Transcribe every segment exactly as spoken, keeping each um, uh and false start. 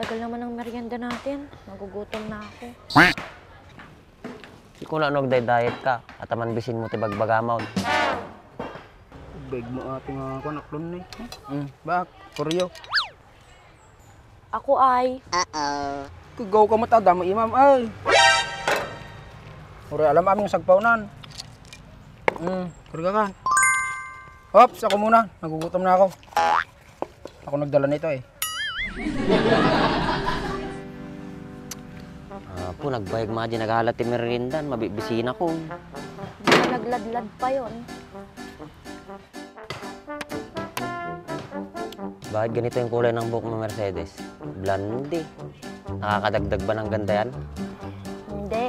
Tagal naman ng merienda natin. Nagugutom na ako. Di ko na ano, nagda-diet ka. At aman bisin mo ti bagbagamon. Beg mo ati nga kuan, aklon ni. Hmm, bak, Oreo. Ako ay. Kugaw ka met, adda mo imam, ay. Uray, alam aming sagpawnan. Hmm, karga ka. Ops, ako muna. Nagugutom na ako. Ako nagdala nito eh. Apo, nagbayag madi naghalat ti meriendan, mabibisina ko. Nagladlad pa yon. Bakit ganito yung kulay ng buhok mo, Mercedes? Blonde. Nakakadagdag ba ng ganda yan? Hindi.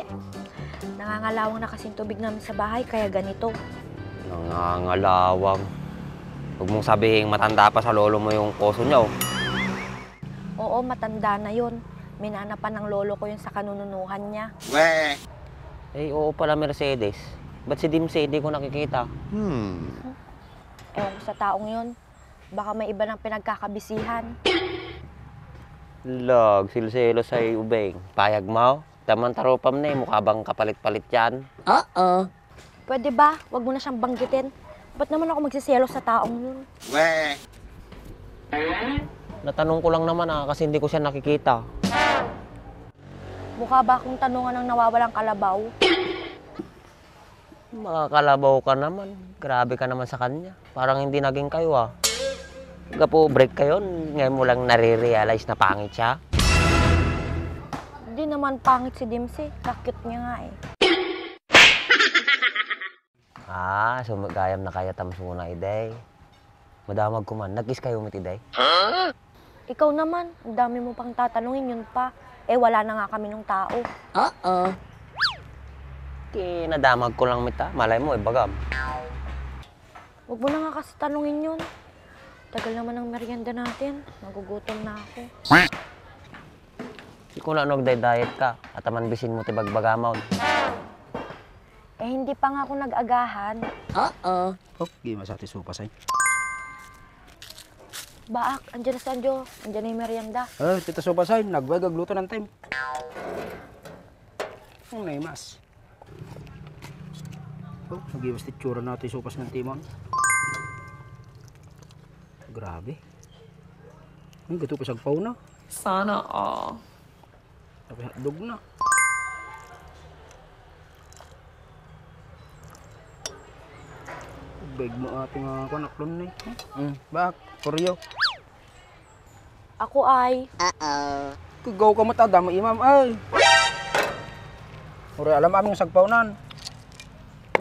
Nangangalawang na kasing tubig namin sa bahay, kaya ganito. Nangangalawang. Huwag mong sabihin matanda pa sa lolo mo yung poso niya, oh. Oo, matanda na yun. Minana pa ng lolo ko yun sa kanununuhan niya. Eh, oo pala, Mercedes. Ba't si Dimsy di ko nakikita? Hmm. Ewan ko sa taong yun. Baka may iba nang pinagkakabisihan. Lag, silselos ay ubeng. Payag mo? Taman tarupam na eh, mukha bang kapalit-palit yan? Oo. Pwede ba? Wag mo na siyang banggitin. Ba't naman ako magsiselos sa taong yun? Natanong ko lang naman ah, kasi hindi ko siya nakikita. Mukha ba akong tanungan ng nawawalang kalabaw? Makakalabaw ka naman. Grabe ka naman sa kanya. Parang hindi naging kayo ah. Gapu break kayo, ngayon mo lang nare-realize na pangit siya? Di naman pangit si Dimsy. Kakit niya nga eh. Ah, so gayam na kaya tamsuna, iday. Madamag ko man. Nag-kiss kayo mit, iday? Ikaw naman, ang dami mo pang tatanungin, yun pa. Eh, wala na nga kami nung tao. Oo. Ti nadamag ko lang mit, ah. Malay mo, ibagam. Huwag mo na nga kasi tanungin yun. Tagal naman ng merienda natin. Magugutom na ako. Di ko na ano, nagda-diet ka. At aman bisin mo ti bagbagamon. Eh, hindi pa nga ako nag-agahan. Oo. Oh, di masati sopas ay. Baak, andyan na si Anjo. Andyan na yung merienda. Ah, tita sopas ay. Nagwag agluto ng time. Ang naimas. Oh, nagiwas ti tsura na ti sopas ng timon. Grabe. Ang gato pa sagpaw na. Sana all. Tapi hotdog na. Beg mo ati nga kuan, aklon ni. Hmm, bak, Oreo. Ako ay. Kugaw ka met, adda mo imam, ay. Uray, alam aming sagpawnan.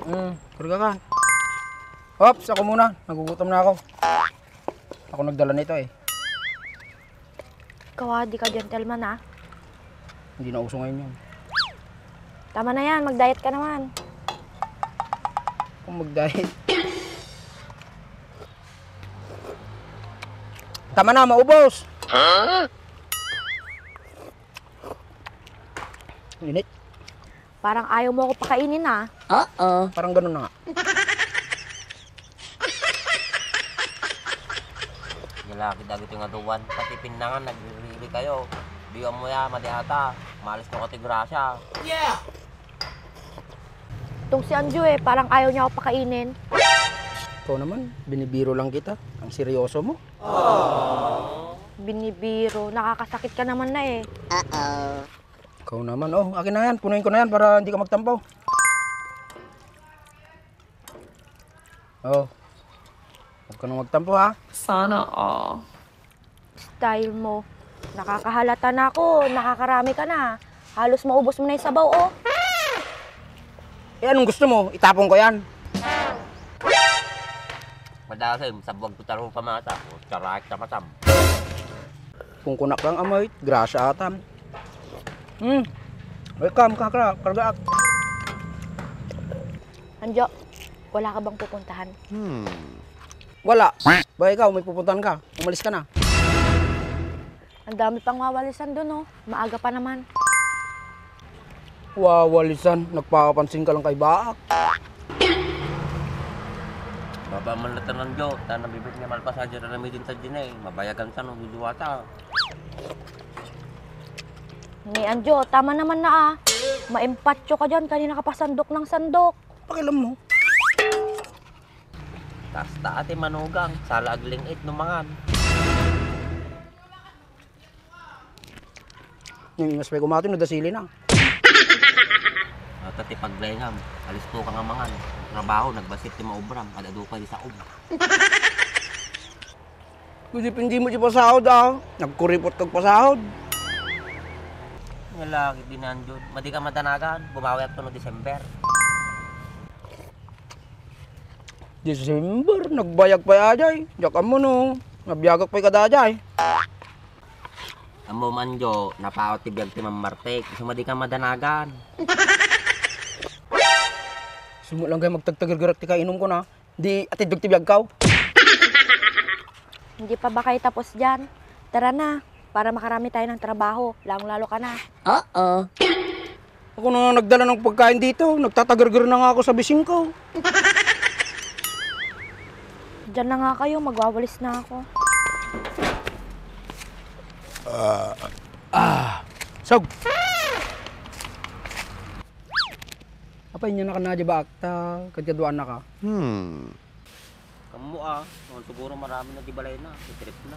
Hmm, karga ka. Ops, ako muna. Nagugutom na ako. Ako nagdala nito eh. Ikaw, ah, di ka gentleman, ah. Hindi na uso ngayon yun. Tama na yan, mag-diet ka naman. Kung mag-diet. Tama na, maubos. Init. Parang ayaw mo ako pakainin, ah. Oo. Parang ganun na nga. Lalaki dagiti nga duwan, pati pinnangan, nagriribi kayo. Di mo ya, madi ata. Malis no kati grasya. Yeah! Tong si Anjo eh, parang ayaw niya ako pakainin. Ikaw naman, binibiro lang kita. Ang seryoso mo. Binibiro, nakakasakit ka naman na eh. Ikaw naman, oh, akin na yan. Punuin ko na yan para hindi ka magtampo. Oh. Huwag ka nang magtampo, ha? Sana all. Style mo. Nakakahalata na ako. Nakakarami ka na. Halos maubos mo na yung sabaw, oh. Eh, anong gusto mo? Itapon ko yan. Madasem, sabwag ko taro pamata. O, tsarak sa masam. Kung kunak lang amoy, grasya atan. Hmm. Welcome, kakra. Kargaak. Anjo, wala ka bang pupuntahan? Hmm. Wala. Ba ikaw, may pupuntahan ka? Umalis ka na. Ang dami pang wawalisan doon, oh. Maaga pa naman. Wawalisan? Nagpapansin ka lang kay Baak. Baba man na tanan, Jo. Tana bibit nga malpas aja na may din sa din eh. Mabayagan sa no, duduwata. Ni Anjo, tama naman na, ah. Maimpatyo ka dyan, kanina ka pa sandok ng sandok. Pakialam mo. Kasta ati manugang, sala agling-it no mangan. Yung mas may kumato, no, dasili na. Ata ti paglaingam, alisto ka nga mangan. Trabaho, nagbasit ti maubram, ad-adu ka di saom. Kundi pindimo ti pasahod, ah. Nagkuripot kag pasahod. Nga lagi dinanjod. Madi ka madanagan, bumawi agto no December. December, nagbayag pa ajay. Diak ammo no, nabiagak pa kadajay. Ammo man jo, napaot ti biag ti Mammartek. Isu madi ka madanagan. Sumo lang kayo magtagtagargarak ti kainom ko na. Di atiddog ti biagkaw. Hindi pa ba kayo tapos dyan? Tara na, para makarami tayo ng trabaho. Lalong-lalo ka na. Oo. Ako na nga nagdala ng pagkain dito. Nagtatagargar na nga ako sa bising ko. Diyan na nga kayo, magwawalis na ako. Ah, ah. Sog! Apay, inya na ka na di ba akta, kadkaduan na ka? Hmm. Kammo, ah, noon siguro marami na di balay na, trip na.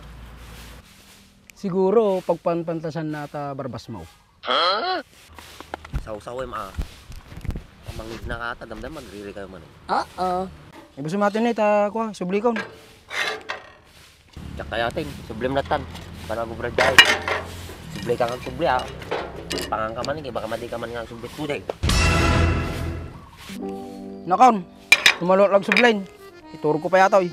Siguro, pagpanpantasan na ta barbas mo. Sawsaw, em, ah. Pamangig na ka ata, damdam, magriri kayo man, eh. Oo. Iba sumatin na ita, kwa, sublikon. Diak kaya, Ting. Sublem latan. Paano agubra jay? Sublay ka nga sublay, ah. Pangan ka man, eh, baka madi ka man nga sublay today. Nakon, tumalon lang sublay. Iturog ko pa yata, eh.